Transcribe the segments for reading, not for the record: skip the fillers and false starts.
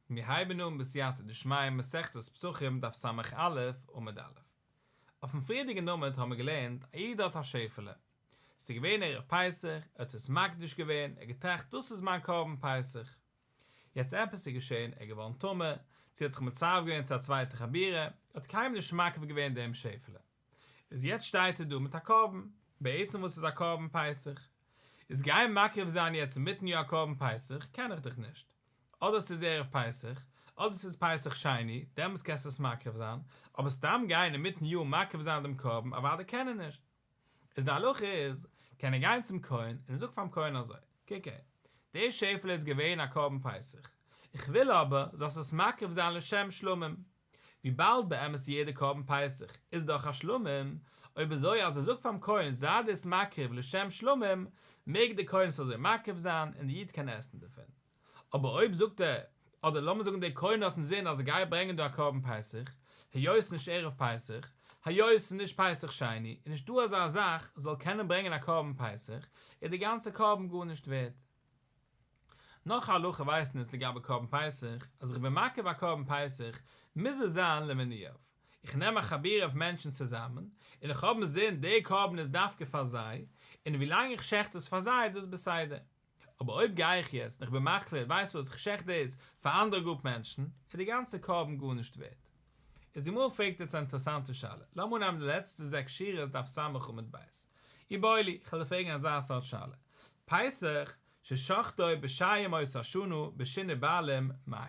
מיר הייבן אן בסייעתא דשמיא מסכת פסחים דף ס"א עמוד א'. אויפן פריערדיגן עמוד האבן מיר געלערנט, א איד האט א שעפעלע. ס'איז געווען ערב פסח, ער האט עס מקדיש געווען, ער האט געטראכט דאס איז מיין קרבן פסח. יעצט עפעס איז געשען, ער איז געווארן טמא, צו ער האט זיך מצרף געווען צו א צווייטע חבורה, ער האט קיינמאל נישט מקריב געווען דעם שעפעלע. איז יעצט שטייט ער דא מיט א קרבן, בעצם וואס איז א קרבן פסח. איז גיין מקריב זיין יעצט אינמיטן יאר א קרבן פסח קען איך דאך נישט. אדער ס'איז ערב פסח, אדער ס'איז פסח שני, דעמאלס קענסטו עס מקריב זיין, אבער סתם גיין אינמיטן יאר מקריב זיין דעם קרבן אוודאי קען ער נישט. איז די הלכה איז, קען ער גיין צום כהן און ער זאגט פאר'ן כהן אזוי, קוק אהער, די שעפעלע איז געווען א קרבן פסח, איך וויל אבער זאלסט עס מקריב זיין לשם שלמים, וויבאלד באמת יעדע קרבן פסח איז דאך א שלמים, אויב אזוי אז ער זאגט פאר'ן כהן זיי דאס מקריב לשם שלמים, מעג דער כהן עס אזוי מקריב זיין און די איד קען עסן דערפון. אבער אויב זאגט ער, אדער לאמיר זאגן דער כהן האט אינזין אז ער גייט ברענגען דא א קרבן פסח, היות ס'נישט ערב פסח, היות ס'נישט פסח שני, איז נישט דא אזא זאך זאל קענען ברענגען א קרבן פסח, איז די גאנצע קרבן גארנישט ווערד. נאך א הלכה ווייסן אונז לגבי קרבן פסח, אז איך בין מקריב א קרבן פסח, מוז עס זיין למנויו. איך נעם א חבורה אויף מענטשן צוזאמען, און איך האב אינזין די קרבן איז דווקא פאר זיי, און ווילאנג איך שעכט עס פאר זיי איז דאס בסדר. אבער אויב גיי איך יעצט און איך בין מחליט, ווייסט וואס, איך שעכט דאס פאר אנדערע גרופ מענטשן, איז די גאנצע קרבן גארנישט ווערט. איז די גמרא פרעגט יעצט א אינטערעסאנטע שאלה, לאמיר אנהייבן די לעצטע זעקס שורות דף ס' עמוד ב'. איבעיא להו, כ'וועל דיר פרעגן אזא סארט שאלה, פסח ששחטו בשאר ימות השנה בשינוי בעלים מהו?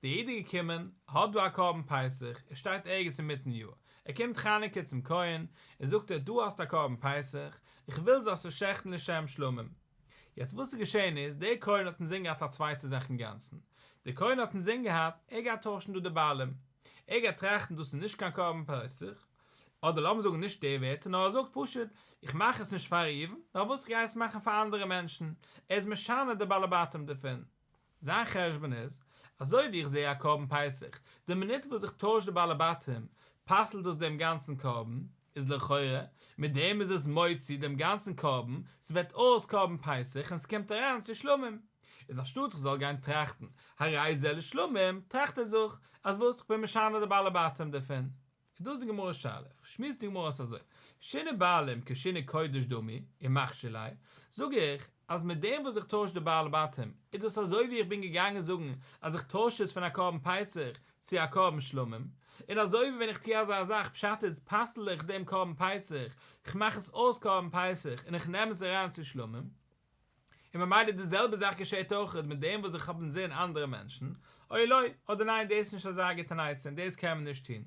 דער איד איז געקומען, האט דא א קרבן פסח, ער שטייט ערגעץ אינמיטן יאר, ער קומט חנוכה צום כהן, און זאגט ער דא האסט א קרבן פסח, איך וויל זאלסט עס שעכטן לשם שלמים. יעצט וואס איז געשען איז, דער כהן האט אינזין געהאט א צווייטע זאך אינגאנצן, דער כהן האט אינזין געהאט, ער גייט טוישן דא די בעלים, ער גייט טראכטן דאס איז נישט קיין קרבן פסח, אדער לאמיר זאגן נישט די ווערטער נאר ער זאגט פשוט, איך מאך עס נישט פאר ראובן, נאר וואס איך גיי עס מאכן פאר אנדערע מענטשן, ער איז משנה די בעלי בתים דערפון. זיין חשבון איז, אזוי ווי איך זע א קרבן פסח, די מינוט וואס איך טויש די בעלי בתים, פסל'ט דאס דעם גאנצן קרבן, איז לכאורה, מיט דעם איז עס מוציא דעם גאנצן קרבן, ס'ווערט אויס קרבן פסח און ס'קומט אריין צו שלמים. איז אנשטאט איך זאל גיין טראכטן, הרי זה לשלמים, טראכט ער זיך, אז וואס, כ'בין משנה די בעלי בתים דערפון. איז דאס די גמרא'ס שאלה, שמועסט די גמרא אויס אזוי, שינוי בעלים כשינוי קודש דמי, ומכשיר ליה, זאג איך אז מיט דעם וואס איך טויש די בעלי בתים איז דאס אזוי ווי איך בין געגאנגען זאגן אז איך טויש עס פון א קרבן פסח צו א קרבן שלמים, און אזוי ווי ווען איך טו אזא זאך פשט איז פסל איך דעם קרבן פסח, איך מאך עס אויס קרבן פסח און איך נעם עס אריין צו שלמים. און ממילא די זעלבע זאך געשעט אויך מיט דעם וואס איך האב אינזין אנדערע מענטשן, או לא, אדער ניין דאס איז נישט אזא גוטע עצה און דאס קען מען נישט טון.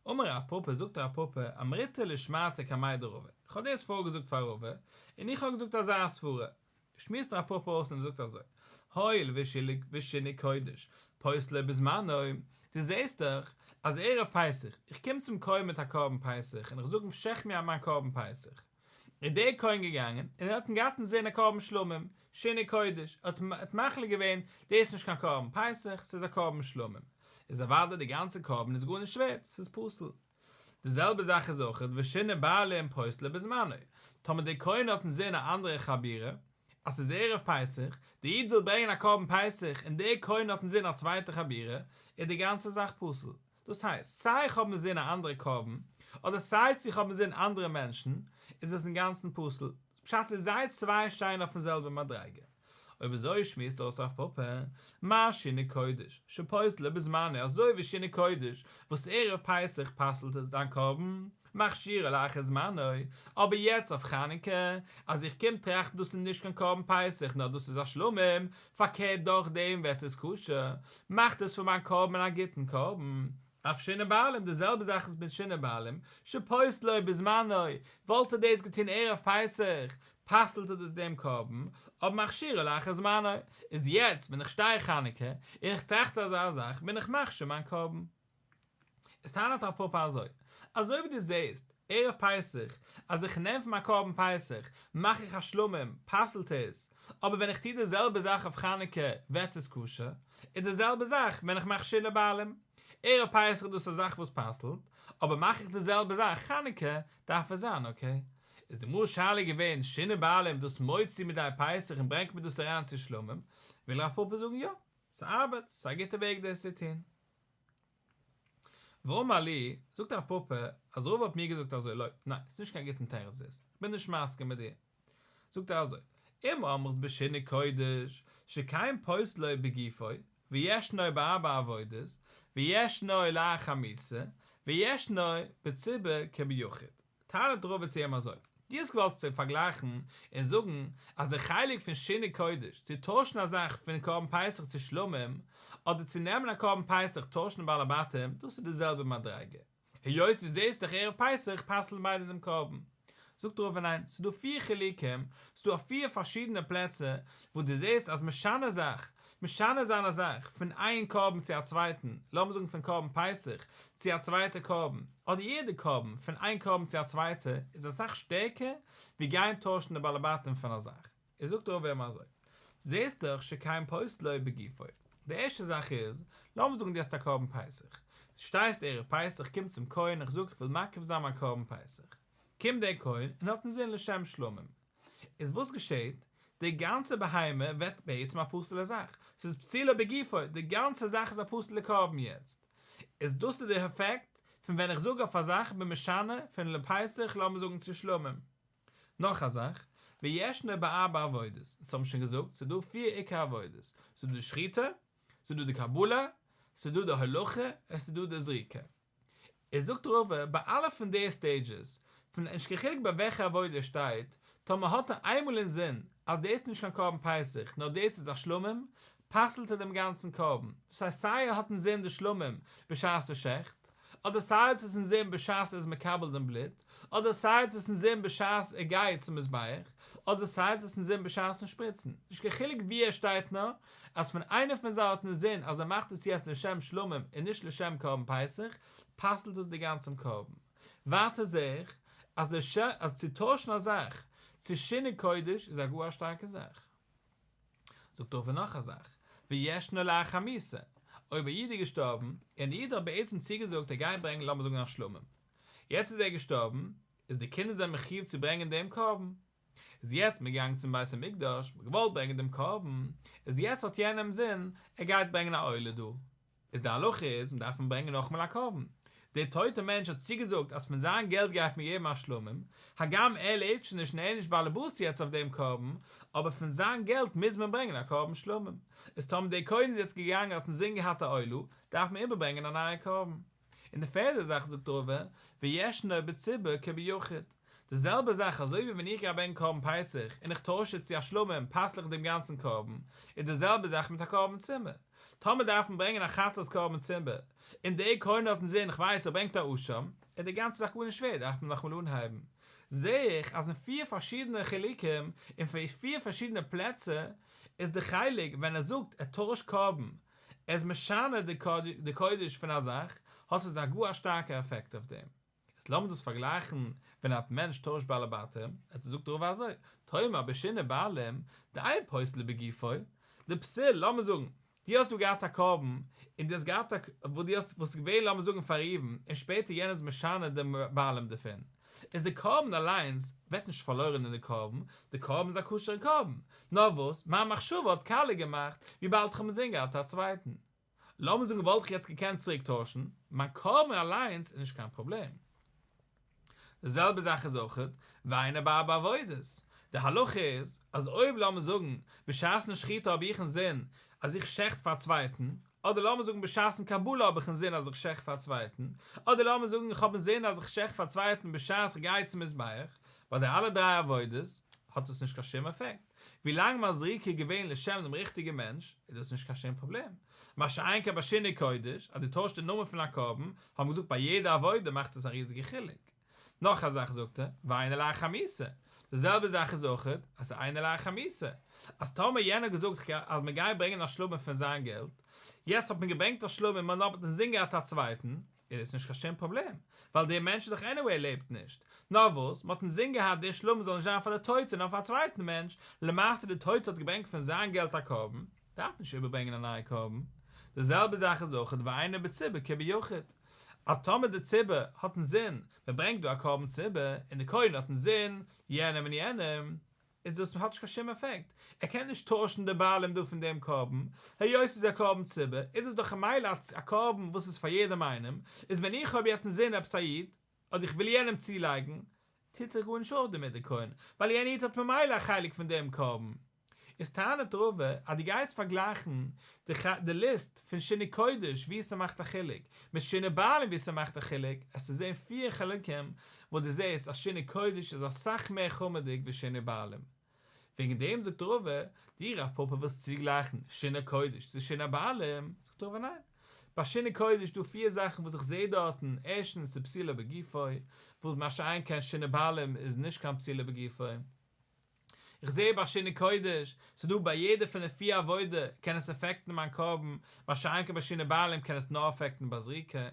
אמר רב פפא, זאגט רב פפא, אמריתה לשמעתא קמיה דרבא, איך האב דאס פארגעזאגט פאר רבא, און איך האב געזאגט אזא סברה. שמועסט רב פפא אויס און זאגט אזוי, הואיל ושינוי קודש פוסלו בזמנו, דו זעסט דאך אז ערב פסח, איך קום צום כהן מיט א קרבן פסח און איך זאג אים שעכט מיר מיין קרבן פסח, איז דער כהן געגאנגען און ער האט געהאט אינזין א קרבן שלמים, שינוי קודש, ער האט מחליט געווען, דאס איז נישט קיין קרבן פסח, ס'איז א קרבן שלמים, איז אוודאי די גאנצע קרבן איז גארנישט ווערט, ס'איז פסול. די זעלבע זאך איזאויך ושינוי בעלים פוסלו בזמנו, טאמער דער כהן האט אינזין א אנדערע חבורה, אז ס'איז ערב פסח, דער איד וויל ברענגען א קרבן פסח און דער כהן האט אינזין א צווייטע חבורה, איז די גאנצע זאך פסול. דאס הייסט, סיי איך האב אינזין א אנדערע קרבן, אדער סיי צו איך האב אינזין אנדערע מענטשן, איז עס אינגאנצן פסול. פשט איז זיי צוויי שטייען אויפן זעלבע מדריגה. אויב אזוי שמועסט אויס רב פפא, מה שינוי קודש, שפוסלו בזמנו אזוי ווי שינוי קודש, וואס ערב פסח פסל'ט עס דיין קרבן, מכשירו לאחר זמנו, אבער יעצט אויף חנוכה, אז איך קום טראכטן דאס איז נישט קיין קרבן פסח נאר דאס איז א שלמים, פארקערט דורך דעם ווערט עס כשר, מאכט עס פון מיין קרבן א גוטן קרבן. אף שינוי בעלים, די זעלבע זאך איז מיט שינוי בעלים, שפוסלו בזמנו, וואלט ער דאס געטון ערב פסח, פסל'ט ער דאס דעם קרבן, אבער מכשירו לאחר זמנו, איז יעצט ווען איך שטיי חנוכה און איך טראכט אזא זאך בין איך מכשיר מיין קרבן. איז טענה'ט רב פפא אזוי, אזוי ווי דו זעסט, ערב פסח, אז איך נעם פון מיין קרבן פסח, מאך איך א שלמים, פסל'ט עס, אבער ווען איך טו די זעלבע זאך אויף חנוכה, ווערט עס כשר, איז די זעלבע זאך ווען איך מאך שינוי בעלים. ערב פסח איז דאס א זאך וואס פסל'ט, אבער מאך איך די זעלבע זאך חנוכה, דארף עס זיין אקעי. איז די גמרא'ס שאלה געווען, שינוי בעלים דאס מוציא מידי פסח און ברענגט מיר דאס אריין צו שלמים, וויל רב פפא זאגן יא. ס'ארבעט, ס'איז א גוטע וועג דאס צו טון. ואמר לי, זאגט רב פפא, אז רבא האט מיר געזאגט אזוי, לא, ניין, ס'איז נישט קיין גוטן תירוץ דאס, כ'בין נישט מסכים מיט דיר. זאגט ער אזוי, אם אמרת בשינוי קודש, שכן פוסלו בגופו, וישנו בארבע עבודות, וישנו לאחר מיתה, וישנו בציבור כביחיד. טענה'ט רבא צו אים אזוי, דו האסט געוואלט צו פארגלייכן און זאגן אז די חלק פון שינוי קודש, צו טוישן א זאך פון קרבן פסח צו שלמים, אדער צו נעמען א קרבן פסח טוישן די בעלי בתים, דאס איז די זעלבע מדריגה. היות דו זעסט דאך ערב פסח פסל'ן ביידע דעם קרבן. זאגט רבא ניין, ס'איז דא פיר חילוקים, ס'איז דא פיר פארשידענע פלעצער וואו דו זעסט אז משנה זאך, משנה זיין א זאך פון איין קרבן צו א צווייטן, לאמיר זאגן פון קרבן פסח צו א צווייטע קרבן, אדער יעדע קרבן פון איין קרבן צו א צווייטע, איז אסאך שטערקער ווי גיין טוישן די בעלי בתים פון א זאך. איז זאגט רבא אים אזוי, זעסט דאך שכן פוסלו בגופו, די ערשטע זאך איז, לאמיר זאגן דו האסט א קרבן פסח, דו שטייסט ערב פסח, קומט צום כהן, איך זאג איך וויל מקריב זיין מיין קרבן פסח, קומט דער כהן און האט אינזין לשם שלמים, איז וואס געשעט? די גאנצע בהמה ווערט בעצם א פסול'ע זאך, ס'איז פסולה בגופו, די גאנצע זאך איז א פסול'ע קרבן יעצט, איז דאס איז די עפעקט פון ווען איך זאג אויף א זאך כ'בין משנה פון לפסח לאמיר זאגן צו שלמים. נאך א זאך, וישנו בארבע עבודות, אונז האבן שוין געזאגט ס'איז דא פיר עיקר עבודות, ס'איז דא די שחיטה, ס'איז דא די קבלה, ס'איז דא די הולכה, און ס'איז דא די זריקה. איז זאגט רבא, ביי אלע פון די סטעידזשעס, פון נישט קיין חילוק ביי וועלכע עבודה ער שטייט, טאמער האט ער איינמאל אינזין אז דאס איז נישט קיין קרבן פסח נאר דאס איז א שלמים, פסל'ט ער דעם גאנצן קרבן, דאס הייסט סיי ער האט אינזין די שלמים בשעת ער שעכט, אדער סיי ער האט עס אינזין בשעת ער איז מקבל דעם בלוט, אדער סיי ער האט עס אינזין בשעת ער גייט צום מזבח, אדער סיי ער האט עס אינזין בשעת'ן שפריצן, נישט קיין חילוק וואו ער שטייט נאר, אז פון איינער פון זיי האט אינזין אז ער מאכט עס יעצט לשם שלמים און נישט לשם קרבן פסח, פסל'ט עס די גאנצן קרבן. ווייטער זעה איך אז די ש אז צו טוישן א זאך צו שינוי קודש איז א גאר א שטארקע זאך. זאגט רבא נאך א זאך, וישנו לאחר מיתה, אויב א איד איז געשטארבן, און די איד האט בעצם צוגעזאגט ער גייט ברענגען לאמיר זאגן א שלמים, יעצט איז ער געשטארבן, איז די קינדער זענען מחיוב צו ברענגען דעם קרבן, איז יעצט מען געגאנגען צום בית המקדש, מען געוואלט ברענגען דעם קרבן, איז יעצט האט יענער אינזין ער גייט ברענגען א עולה דא, איז די הלכה איז מען דארף אים ברענגען נאכאמאל א קרבן, דער טויטער מענטש האט צוגעזאגט אז פון זיין געלט גייט מען געבן א שלמים, הגם ער לעבט שוין נישט און ער איז נישט באלעבאס יעצט אויף דעם קרבן, אבער פון זיין געלט מוז מען ברענגען א קרבן שלמים, איז טאמער דער כהן איז יעצט געגאנגען האט אינזין געהאט א עולה, דארף מען איבערברענגען א נייע קרבן. און די פערדע זאך זאגט רבא, וישנו בציבור כביחיד, די זעלבע זאך אזוי ווי ווען איך גיי ברענגען קרבן פסח און איך טויש עס צו א שלמים פסל איך דעם גאנצן קרבן, איז די זעלבע זאך מיט א קרבן ציבור, טאמער דארף מען ברענגען א חטאת קרבן ציבור, און דער כהן האט אינזין איך ווייס ער ברענגט א אשם, איז די גאנצע זאך גארנישט ווערד דארף מען נאכאמאל אנהייבן. זעה איך אז אין פיר פארשידענע חילוקים אין פיר פארשידענע פלעצער איז די חילוק ווען ער זאגט ער טוישט קרבן ער איז משנה די קודש פון א זאך, האט עס א גאר א שטארקע עפעקט אויף דעם. איז לאמיר דאס פארגלייכן ווען א מענטש טוישט בעלי בתים, ער זאגט רבא אזוי, תאמר בשינוי בעלים, דאין פוסלו בגופו, דפסיל, לאמיר זאגן, דו האסט דא געהאט א קרבן, און דו האסט געהאט א, וואס דו האסט, וואס איז געווען לאמיר זאגן פאר ראובן, און שפעטער יענער איז משנה דעם בעלים דערפון, איז די קרבן אליינס ווערט נישט פארלוירן אין די קרבן, די קרבן איז א כשר'ע קרבן, נאר וואס, מיין מחשבה האט קאליע געמאכט, וויבאלד איך האב אינזין געהאט א צווייטן. לאמיר זאגן וואלט איך יעצט געקענט צוריק טוישן, מיין קרבן אליינס איז נישט קיין פראבלעם. די זעלבע זאך איז אויכעט, ואינו בארבע עבודות. די הלכה איז, אז אויב לאמיר זאגן, בשעת'ן שחיטה האב איך אינזין אז איך שעכט פאר א צווייטן, אדער לאמיר זאגן בשעת'ן קבלה האב איך אינזין אז איך שעכט פאר א צווייטן, אדער לאמיר זאגן איך האב אינזין אז איך שעכט פאר א צווייטן בשעת איך גיי צום מזבח, ביי די אלע דריי עבודות האט עס נישט קיין שום עפעקט. ווילאנג מיין זריקה איז געווען לשם דעם ריכטיגן מענטש, איז דאס נישט קיין שום פראבלעם. מה שאין כן ביי שינוי קודש, אז דו טוישסט די נאמען פון א קרבן, האבן מיר געזאגט ביי יעדע עבודה מאכט עס א ריזיגע חילוק. נאך א זאך זאגט ער, ואינו לאחר מיתה. די זעלבע זאך איז אויכעט, אז ס'איז אינו לאחר מיתה. אז טאמער יענער האט געזאגט אז מען גייט ברענגען א שלמים פון זיין געלט, יעצט האט מען געברענגט א שלמים און מען האט אינזין געהאט א צווייטן, איז עס נישט קיין שום פראבלעם, ווייל דער מענטש איז דאך עניוועי לעבט נישט, נאר וואס, מען האט אינזין געהאט דער שלמים זאל נישט זיין פאר די טויטע נאר פאר א צווייטן מענטש, למעשה די טויטע האט געברענגט פון זיין געלט א קרבן, דארף מען נישט איבערברענגען א נייע קרבן. די זעלבע זאך איז אויכעט ואינו בציבור כביחיד, אז טאמער די ציבור האט אינזין מען ברענגט דא א קרבן ציבור, און די כהן האט אינזין יענעם און יענעם. איז דאס האט נישט קיין שום עפעקט, ער קען נישט טוישן די בעלים דא פון דעם קרבן, היות ס'איז א קרבן ציבור, איז דאס דאך ממילא א קרבן וואס איז פאר יעדעם איינעם, איז ווען איך האב יעצט אינזין עפעס א איד, אדער איך וויל יענעם צולייגן, טוט ער גארנישט אויף דערמיט דער כהן, ווייל יענער איד האט ממילא א חלק פון דעם קרבן. איז טענה'ט רבא אז דו גייסט פארגלייכן די ליסט פון שינוי קודש וואו ס'מאכט א חילוק, מיט שינוי בעלים וואו ס'מאכט א חילוק, עסטו זען פיר חילוקים וואס דו זעסט אז שינוי קודש איז אסאך מער חמור'דיג ווי שינוי בעלים. וועגן דעם זאגט רבא, דו רב פפא ווילסט צוגלייכן שינוי קודש צו שינוי בעלים, זאגט רבא ניין, ביי שינוי קודש דא פיר זאכן וואס איך זעה דארטן, ערשטנס ס'איז פסולו בגופו, וואס מה שאין כן שינוי בעלים איז נישט קיין פסולו בגופו. איך זעה ביי שינוי קודש, ס'איז דא ביי יעדע פון די פיר עבודה קען עס עפעקטן מיין קרבן, מה שאין כן ביי שינוי בעלים קען עס נאר עפעקטן ביי זריקה.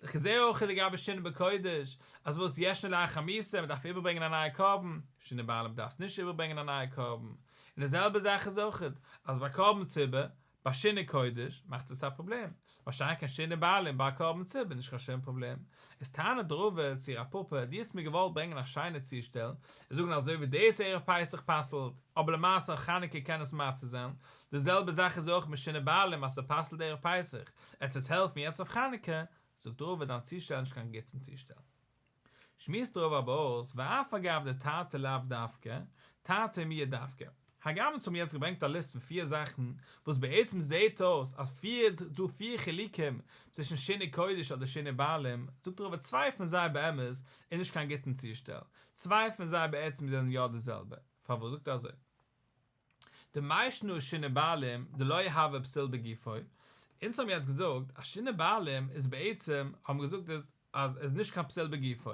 איך זעה אויך לגבי שינוי בקודש, אז וואס ישנו לאחר מיתה, מ'דארף איבערברענגען א נייע קרבן, שינוי בעלים דארפסט נישט איבערברענגען א נייע קרבן. און די זעלבע זאך איז אויך, אז ביי קרבן ציבור, ביי שינוי קודש מאכט עס א פראבלעם, מה שאין כן שינוי בעלים ביי א קרבן ציבור נישט קיין שום פראבלעם. איז טענה'ט רבא צו רב פפא, דו האסט מיר געוואלט ברענגען א שיינע צושטעל, און זאגן אזוי ווי דאס ערב פסח פסל'ט, אבער למעשה אויף חנוכה קען עס מתיר זיין, די זעלבע זאך איז אויך מיט שינוי בעלים אז ס'פסל'ט ערב פסח, עט עס העלפן יעצט אויף חנוכה, זאגט רבא דיין צושטעל איז נישט קיין גוטן צושטעל. שמועסט רבא אבער אויס, ואף על גב דתרתי לאו דווקא, תרתי מיהא דווקא. הגם אונז האבן יעצט געברענגט א ליסט פון פיר זאכן, וואס בעצם זעהט אויס אז פיר דא פיר חילוקים צווישן שינוי קודש אדער שינוי בעלים, זאגט רבא צוויי פון זיי באמת איז נישט קיין גוטן צושטעל, צוויי פון זיי בעצם זענען יא די זעלבע. פארוואס זאגט ער אזוי? דמאי שנא שינוי בעלים דלא הוי פסול בגופו, אונז האבן יעצט געזאגט אז שינוי בעלים איז בעצם, האבן געזאגט איז אז עס איז נישט קיין פסול בגופו,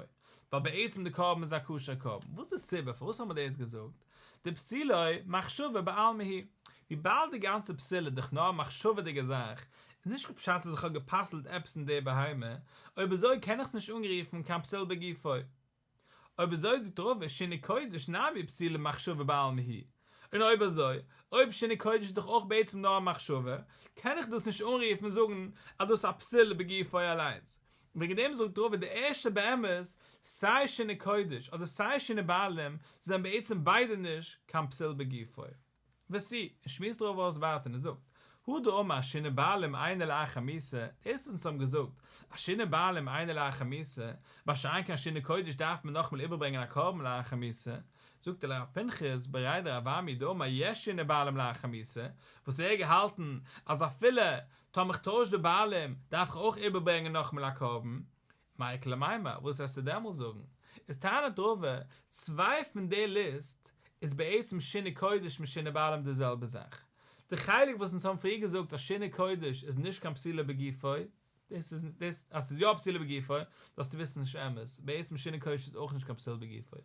ווייל בעצם די קרבן איז א כשר קרבן, וואס איז די סיבה פארוואס האבן מיר דאס געזאגט? דפסולו מחשבה בעלמא הוא, וויבאלד די גאנצע פסול איז דאך נאר א מחשבה'דיגע זאך, איז נישט קיין פשט אז איך האב גע'פסל'ט עפעס אין די בהמה, אויב אזוי קען איך עס נישט אנרופן קיין פסול בגופו. אויב אזוי זאגט רבא שינוי קודש נמי פסולו מחשבה בעלמא הוא, און אויב אזוי, אויב שינוי קודש איז דאך אויך בעצם נאר א מחשבה, קען איך דאס נישט אנרופן און זאגן אז דאס איז א פסול בגופו אליינס. וועגן דעם זאגט רבא די ערשטע באמת, סיי שינוי קודש אדער סיי שינוי בעלים זענען בעצם ביידע נישט קיין פסול בגופו. ותו, און שמועסט רבא אויס ווייטער און זאגט, הא דאמר שינוי בעלים אינו לאחר מיתה, דאס וואס אונז האבן געזאגט אז שינוי בעלים אינו לאחר מיתה, מה שאין כן שינוי קודש דארף מען נאכאמאל איבערברענגען א קרבן לאחר מיתה, זאגט ער לרב פנחס בריה דרב אמי דאמר יש שינוי בעלים לאחר מיתה, וואס ער האט געהאלטן אז אפילו טאמער איך טויש די בעלים דארף איך אויך איבערברענגען נאכאמאל א קרבן, מאי איכא למימר, וואס וועסטו דעמאלס זאגן? איז טענה'ט רבא, צוויי פון די ליסט איז בעצם שינוי קודש מיט שינוי בעלים די זעלבע זאך. די חלק וואס אונז האבן פריער געזאגט אז שינוי קודש איז נישט קיין פסולו בגופו, דאס איז דאס אז ס'איז יא פסולו בגופו, זאלסטו וויסן נישט אמת, בעצם שינוי קודש איז אויך נישט קיין פסול בגופו.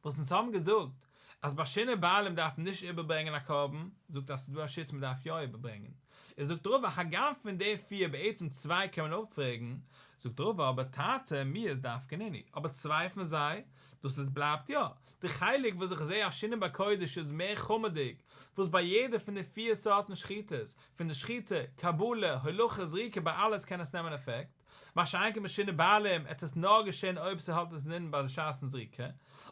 וואס אונז האבן געזאגט אז ביי שינוי בעלים דארף מען נישט איבערברענגען א קרבן, זאגט אז ס'איז דא א שיטה מען דארף יא איבערברענגען, איז זאגט רבא הגם פון די פיר בעצם צוויי קען מען אפפרעגן, זאגט רבא אבער תרתי מיהת דווקא נינהו, אבער צוויי פון זיי, דאס איז בלייבט יא, די חלק וואס איך זעה אז שינוי בקודש איז מער חמור'דיג, וואס ביי יעדע פון די פיר סארטן שחיטות, פון די שחיטה, קבלה, הולכה, זריקה ביי אלעס קען עס נעמען עפעקט, מה שאין כן בשינוי בעלים עט עס נאר געשען אויב ס'האט אינזין ביי בשעת'ן זריקה,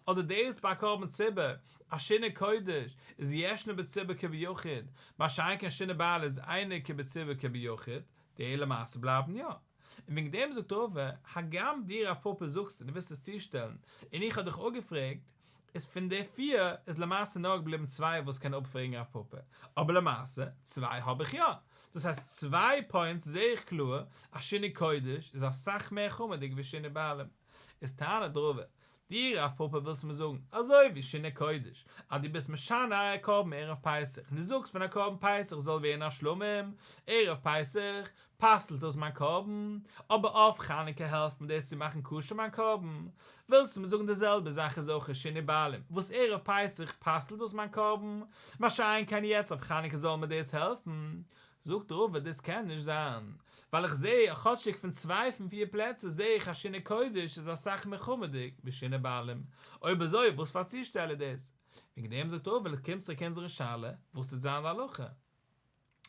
אדער דאס ביי א קרבן ציבור, א שינוי קודש איז ישנו בציבור כביחיד, מה שאין כן שינוי בעל איז אינו כבציבור כביחיד, די למעשה בלייבן יא. און וועגן דעם זאגט רבא, הגם דו רב פפא זאגסט און דו ווילסט עס צושטעלן, און איך האב דיך אפגעפרעגט, איז פון די פיר איז למעשה נאר געבליבן צוויי וואס קען אפפרעגן רב פפא, אבער למעשה צוויי האב איך יא, דאס הייסט צוויי פוינטס זעה איך קלאר אז שינוי קודש איז אסאך מער חמור'דיג ווי שינוי בעלים. איז טענה'ט רבא, דו רב פפא ווילסט מיר זאגן אזוי ווי שינוי קודש אז דו ביסט משנה א קרבן ערב פסח און דו זאגסט פון א קרבן פסח זאל ווערן א שלמים ערב פסח פסל'ט דאס מיין קרבן, אבער אויף חנוכה העלפט מיר דאס צו מאכן כשר מיין קרבן, ווילסטו מיר זאגן די זעלבע זאך איז אויך שינוי בעלים, וואס ערב פסח פסל'ט דאס מיין קרבן, מה שאין כן יעצט אויף חנוכה זאל מיר דאס העלפן? זאגט רבא דאס קען נישט זיין, ווייל איך זע כאטשיג פון צוויי פון פיר פלעצער זע איך אז שינוי קודש איז אסאך מער חמור'דיג ווי שינוי בעלים, אויב אזוי וואס פאר צושטעל איז דאס? וועגן דעם זאגט רבא קומט צוריק אונזערע שאלה, וואס וועט זיין די הלכה?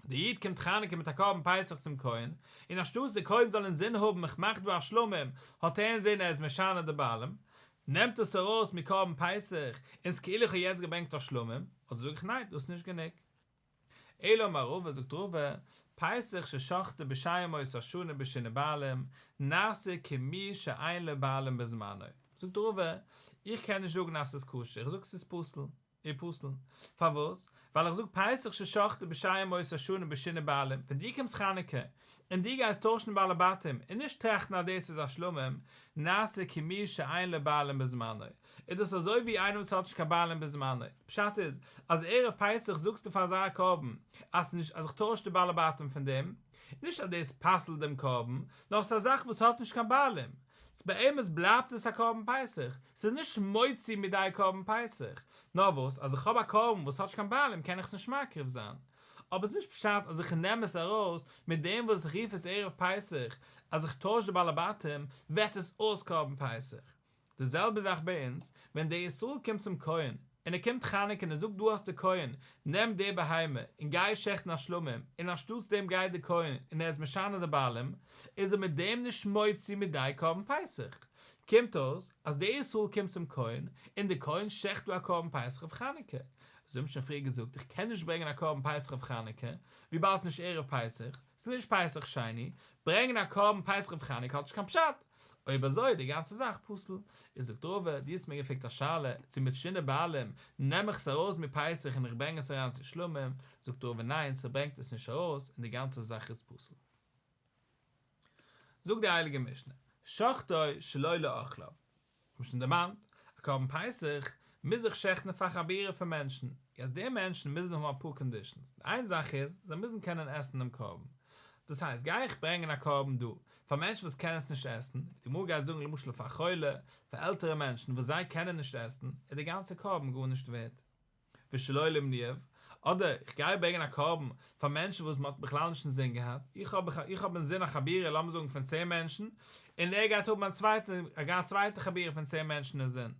דער איד קומט חנוכה מיט א קרבן פסח צום כהן, און אנשטאטס דער כהן זאל אינזין האבן איך מאך דא א שלמים, האט ער אינזין ער איז משנה די בעלים. נעמט עס ארויס מקרבן פסח, און ס'כאילו איך האב יעצט געברענגט א שלמים, אדער זאג איך ניין דאס איז נישט גענוג. אלא אמר רבא זאגט רבא, פסח ששחטו בשאר ימות השנה בשינוי בעלים, נעשה כמי שאין לו בעלים בזמנו. זאגט רבא, איך קען נישט זאגן אז ס'איז כשר, איך זאג ס'איז פסול. איז פסול. פארוואס? ווייל איך זאג פסח ששחטו בשאר ימות השנה בשינוי בעלים, ווען דו קומסט חנוכה און דו גייסט טוישן בעלי בתים און נישט טראכטן אז דאס איז א שלמים, נעשה כמי שאין לו בעלים בזמנו, איז דאס אזוי ווי איינער וואס האט נישט קיין בעלים בזמנו, פשט איז אז ערב פסח זאגסטו פאר אזא קרבן אז ס'נישט אז איך טויש די בעלי בתים פון דעם, נישט אז דאס פסל'ט דעם קרבן, נאר ס'איז א זאך וואס האט נישט קיין בעלים, באמת בלייבט עס א קרבן פסח, ס'איז נישט מוציא מידי קרבן פסח, נאר וואס אז איך האב א קרבן וואס האט נישט קיין בעלים קען איך עס נישט מקריב זיין, אבער ס'איז נישט פשט אז איך נעם עס ארויס מיט דעם וואס איך רוף עס ערב פסח, אז איך טויש די בעלי בתים ווערט עס אויס קרבן פסח. די זעלבע זאך ביי אונז, ווען דער ישראל קומט צום כהן, און ער קומט חנוכה און ער זאגט דא האסטו כהן, נעם די בהמה און גיי שעכטן א שלמים, און אנשטאטס דעם גייט דער כהן און ער איז משנה די בעלים, איז ער מיט דעם נישט מוציא מידי קרבן פסח. קומט אויס אז דער ישראל קומט צום כהן, און דער כהן שעכט דא א קרבן פסח אויף חנוכה. אזוי האבן שוין פריער געזאגט, איך קען נישט ברענגען א קרבן פסח אויף חנוכה, וויבאלד ס'איז נישט ערב פסח, ס'איז נישט פסח שני, ברענגען א קרבן פסח אויף חנוכה האט נישט קיין פשט. אויב אזוי איז די גאנצע זאך פסול. איז זאגט רבא, דו האסט מיר געפרעגט א שאלה, צו מיט שינוי בעלים נעם איך עס ארויס מפסח און איך ברענג עס אריין צו שלמים, זאגט רבא ניין ס'ברענגט עס נישט ארויס און די גאנצע זאך איז פסול. זאגט די הייליגע משנה, שחטו שלא לאוכליו, האבן שוין דערמאנט, א קרבן פסח מוז זיך שעכטן פאר א חבורה פון מענטשן, יעצט די מענטשן מוזן האבן אפאר קאנדישאנס, די איין זאך איז, זיי מוזן קענען עסן דעם קרבן, דאס הייסט גיי איך ברענגען א קרבן דא פאר מענטשן וואס קענען עס נישט עסן, ווי די גמרא גייט זאגן למשל פאר א חולה, פאר עלטערע מענטשן וואס זיי קענען נישט עסן, איז די גאנצע קרבן גארנישט ווערט. ושלא למנויו, אדער איך גיי ברענגען א קרבן פאר מענטשן וואס מען האט בכלל נישט אינזין געהאט, איך האב איך האב אינזין א חבורה לאמיר זאגן פון צען מענטשן, און ער גייט האבן א צווייטע א גאר צווייטע חבורה פון צען מענטשן אינזין.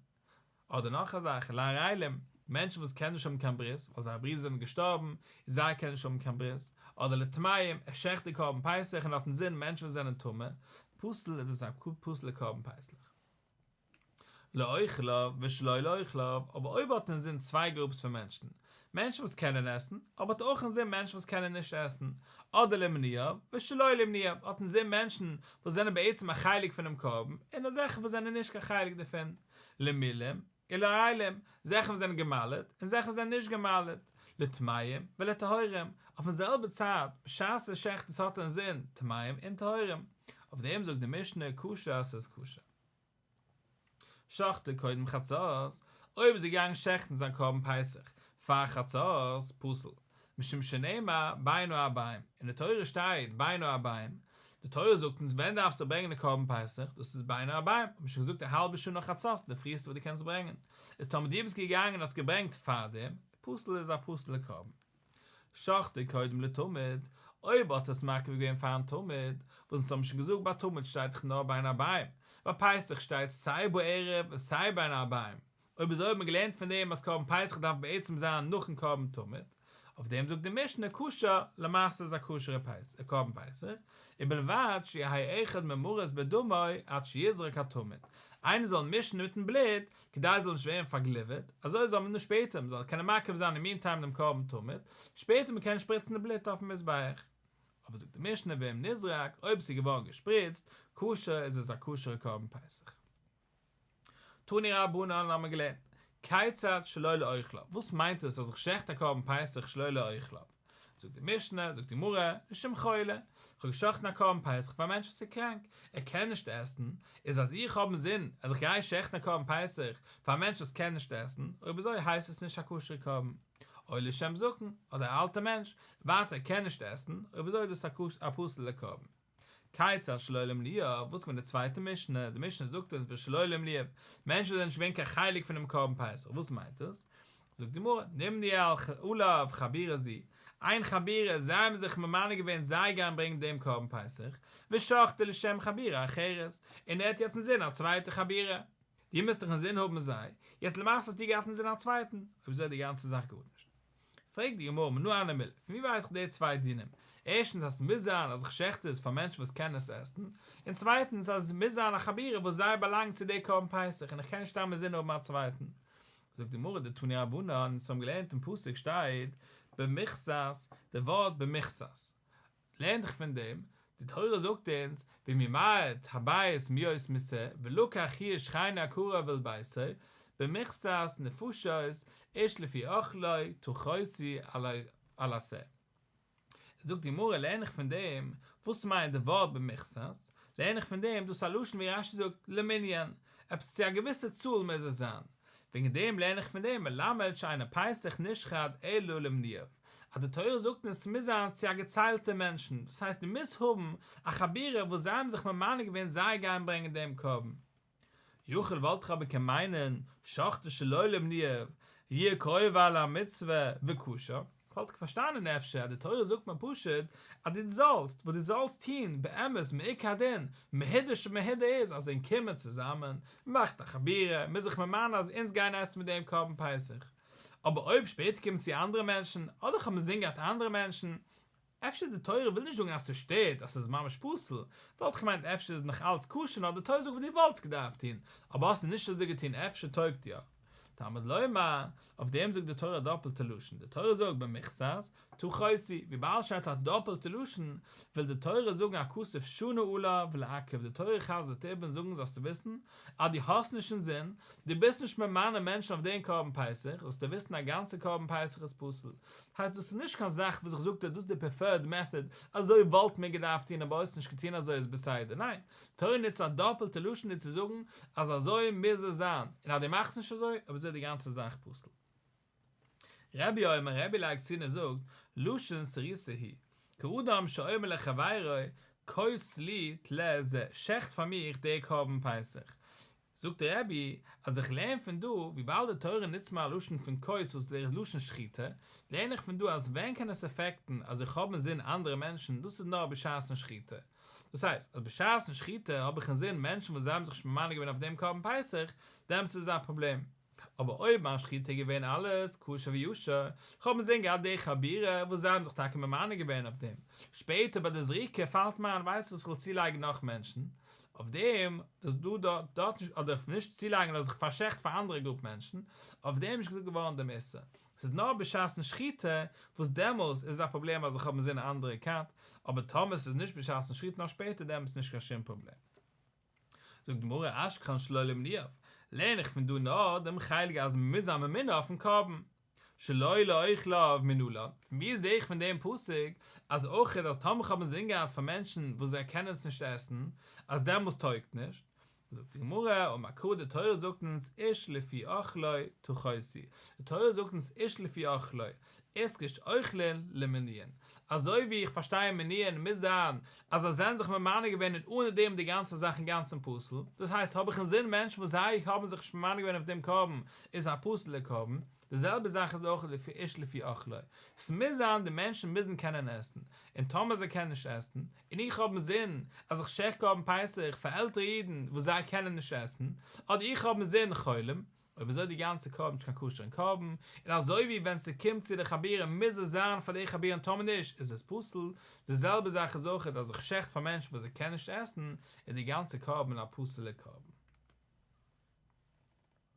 אדער נאך א זאך, לערלים, מענטשן וואס קענען נישט האבן קיין ברית, ווייל זייערע ברידער זענען געשטארבן, און זיי קענען נישט האבן קיין ברית, אדער לטמאים, ער שעכט די קרבן פסח און האט אינזין מענטשן וואס זענען טמא, פסול איז דאס א פסול'ע קרבן פסח. לאוכליו ושלא לאוכליו, אבער אויב האט אינזין צוויי גרופס פון מענטשן, מענטשן וואס קענען עסן, אבער האט אויך אינזין מענטשן וואס קענען נישט עסן, אדער למנויו ושלא למנויו, האט אינזין מענטשן וואס זענען בעצם א חלק פונעם קרבן, און אזעלכע וואס זענען נישט קיין חלק דערפון, למולים ולערלים, זעלכע וואס זענען גע'מל'ט און זעלכע וואס זענען נישט גע'מל'ט, לטמאים ולטהורים, אויפן זעלבע צייט, בשעת ער שעכט עס האט ער אינזין טמאים און טהורים, אויף דעם זאגט די משנה כשר אז ס'איז כשר. שחטו קודם חצות, אויב איז ער געגאנגען שעכטן זיין קרבן פסח פאר חצות, פסול, משום שנאמר בין הערבים, אין די תורה שטייט בין הערבים, די תורה זאגט אונז ווען דארפסטו ברענגען די קרבן פסח, דאס איז בין הערבים, האט מען שוין געזאגט א האלבע שעה נאך חצות, די פריעסטע וואס דו קענסט ברענגען, איז טאמער דו ביסט געגאנגען און האסט געברענגט פארדעם, פסול איז א פסול'ע קרבן. שחטו קודם לתמיד, אויב האט עס מקריב געווען פארן תמיד, וואס אונז האבן שוין געזאגט ביי תמיד שטייט דאך נאר בין הערבים, ביי פסח שטייט סיי בערב און סיי בין הערבים, אויב אזוי האט מען געלערנט פון דעם אז קרבן פסח דארף בעצם זיין נאכן קרבן תמיד, אויף דעם זאגט די משנה כשר, למעשה איז א כשר'ע קרבן פסח, ובלבד שיהא אחד ממרס בדמו עד שיזרק התמיד, איינער זאל מישן מיטן בלוט כדי עס זאל נישט ווערן פארגליווערט, אזוי זאל מען נישט שפעטער מען זאל קענען מקריב זיין אין מין טיים דעם קרבן תמיד, שפעטער מען קען שפריצן די בלוט אויפן מזבח. אבער זאגט די משנה ואם נזרק, אויב עס איז געווארן געשפריצט, כשר איז עס א כשר'ע קרבן פסח. תנו רבנן האבן מיר געלערנט, כיצד שלא לאוכליו, וואס מיינט עס אז איך שעכט א קרבן פסח שלא לאוכליו? זאגט די משנה, זאגט די גמרא, לשם חולה, איך האב געשאכטן א קרבן פסח פאר א מענטש וואס איז קראנק, ער קען נישט עסן, איז אז איך האב אינזין אז איך גיי שעכטן א קרבן פסח פאר א מענטש וואס קען נישט עסן, אויב אזוי הייסט עס נישט א כשר'ע קרבן. או לשם זקן, אדער א אלטע מענטש, ווייטער ער קען נישט עסן, אויב אזוי איז דאס א פסול'ע קרבן. כיצד שלא למנויו, וואס מיינט די צווייטע משנה? די משנה זאגט אונז ושלא למנויו, מענטשן וואס זענען נישט געווען קיין חלק פונעם קרבן פסח, וואס מיינט דאס? זאגט די גמרא, נמנו עליו חבורה זו, איין חבורה, זיי האבן זיך ממנה געווען זיי גייען ברענגען דעם קרבן פסח, ושחטו לשם חבורה אחרת, און ער האט יעצט אינזין א צווייטע חבורה, דו מוזט דאך אינזין האבן זיי, יעצט למעשה האסטו געהאט אינזין א צווייטן, אויב אזוי איז די גאנצע זאך גארנישט. פרעגט די גמרא מנא הני מילי, פון ווי ווייס איך די צוויי דינים? ערשטנס אז ס'מוז זיין אז איך שעכט עס פאר מענטשן וואס קענען עס עסן, און צווייטנס אז עס מוז זיין א חבורה וואס זיי באלאנגן צו די קרבן פסח און איך קען נישט סתם אינזין האבן א צווייטן. זאגט די גמרא דתנו רבנן, אונז האבן געלערנט אין פסוק שטייט במכסת, די ווארט במכסת לערנט איך פון דעם, די תורה זאגט אונז ואם ימעט הבית מהיות משה ולקח הוא ושכנו הקרוב אל ביתו במכסת נפשות איש לפי אכלו תכוסו על השה. זאגט די גמרא לערן איך פון דעם, וואס מיינט די ווארט במכסת, לערן איך פון דעם דאס א לשון ווי רש"י זאגט למנין, עפעס צו א געוויסע צאל מוז עס זיין, וועגן דעם לערן איך פון דעם מלמד שאין הפסח נשחט אלא למנויו, אז די תורה זאגט אונז ס'מוז זיין צו א געציילטע מענטשן, דאס הייסט דו מוזט האבן א חבורה וואס זיי האבן זיך ממנה געווען זיי גייען ברענגען דעם קרבן. יכול וואלט איך אבער קען מיינען שחטו שלא למנויו יהא כעובר על המצוה וכשר, כ'וואלט פארשטאנען אפשר אז די תורה זאגט מיר פשוט אז דו זאלסט וואס דו זאלסט טון באמת מעיקר הדין מהודר שבמהודר איז אז ענק קומען צוזאמען מ'מאכט א חבורה מ'איז זיך ממנה אז אונז גייען עסן מיט דעם קרבן פסח אבער אויב שפעטער קומען צו אנדערע מענטשן אדער כ'האב אינזין געהאט אנדערע מענטשן אפשר די תורה וויל נישט זאגן אז ס'שטערט אז ס'איז ממש פסול, וואלט איך געמיינט אפשר איז נאך אלץ כשר נאר די תורה זאגט וואס דו וואלטסט געדארפט טון, אבער האסט נישט אזוי געטון אפשר טויגט יא. תלמוד לומר, אויף דעם זאגט די תורה א דאפלטע לשון, די תורה זאגט במכסת, תכוסו, וויבאלד שטייט א דאפלטע לשון, וויל די תורה זאגן הכתוב שנה עליו לעכב, די תורה חזר'ט איבער און זאגן זאלסטו וויסן אז דו האסט נישט אינזין, דו ביסט נישט ממנה מענטשן אויף דעם קרבן פסח, זאלסטו וויסן א גאנצע קרבן פסח איז פסול, הייסט דאס איז נישט קיין זאך וואס איך זאג דיר דאס איז די פרעפערד מעטהאד, אזוי וואלט מען געדארפט טון אבער האסט נישט געטון אזוי איז בסדר, ניין, תורה נוצט א דאפעלטע לשון דיר צו זאגן אז אזוי מוז עס זיין, און אז דו מאכסט נישט אזוי, אויב אזוי איז די גאנצע זאך פסול. רבי אומר, רבי לייגט צו און ער זאגט, לשון סריסא הוא, כאדם שאומר לחבירו, כוס לי טלה זה, שעכט פאר מיך די קרבן פסח, זאגט רבי, אז איך לערן פון דא, וויבאלד די תורה נוצט מיר א לשון פון כוס וואס איז לשון שחיטה, לערן איך פון דא אז ווען קען עס עפעקטן אז איך האב אינזין אנדערע מענטשן, דאס איז נאר בשעת'ן שחיטה. דאס הייסט, אז בשעת'ן שחיטה האב איך אינזין מענטשן וואס זיי האבן זיך נישט ממנה געווען אויף דעם קרבן פסח, דעמאלטס איז עס א פראבלעם. אבער אויב מיין שחיטה איז געווען אלעס כשר וישר, כ'האב אינזין געהאט די חבורה וואס זיי האבן זיך טאקע ממנה געווען אויף דעם, שפעטער ביי די זריקה פאלט מיר איין ווייסט וואס כ'וויל צולייגן נאך מענטשן אויף דעם, דאס דא דארט דארט נישט אדער נישט צולייגן אז איך פארשעכט פאר אנדערע גרופ מענטשן, אויף דעם איז נישט געזאגט געווארן דעם איסור, ס'איז נאר בשעת'ן שחיטה וואס דעמאלס איז א פראבלעם אז איך האב אינזין א אנדערע כת, אבער טאמער ס'איז נישט בשעת'ן שחיטה נאר שפעטער דעמאלס איז נישט קיין שום פראבלעם. זאגט די גמרא אשכחן שלא למנויו, לערן איך פון דא נאר דעם חלק אז מען מוז זיין ממונה אויפן קרבן, שלא לאוכליו מנלן, פון ווי זעה איך פון דעם פסוק אז אויך אז טאמער כ'האב אינזין געהאט פאר מענטשן וואס זיי קענען עס נישט עסן אז דעמאלס טויגט נישט, זאגט די גמרא אמר קרא די תורה זאגט אונז איש לפי אכלו תכוסו, די תורה זאגט אונז איש לפי אכלו, איתקש אוכלין למנויין. אזוי ווי איך פארשטיי מנויין מוז זיין אז זיי זענען זיך ממנה געווען און אנע דעם די גאנצע זאך אינגאנצן פסול, דאס הייסט האב איך אינזין מענטשן וואס זיי האבן זיך נישט ממנה געווען אויף דעם קרבן איז א פסול'ער קרבן, די זעלבע זאך איז אויך לפי איש לפי אכלו, ס'מוז זיין די מענטשן מוזן קענען עסן, און טאמער זיי קענען נישט עסן, און איך האב אינזין אז איך שעכט קרבן פסח פאר עלטערע אידן וואס זיי קענען נישט עסן, אדער איך האב אינזין חולים, אויב אזוי די גאנצע קרבן נישט קיין כשר'ן קרבן, און אזוי ווי ווען ס'קומט צו די חבורה מוז עס זיין פאר די חבורה און טאמער נישט איז עס פסול, די זעלבע זאך איז אויכעט אז איך שעכט פאר מענטשן וואס זיי קענען נישט עסן, איז די גאנצע קרבן א פסול'ע קרבן.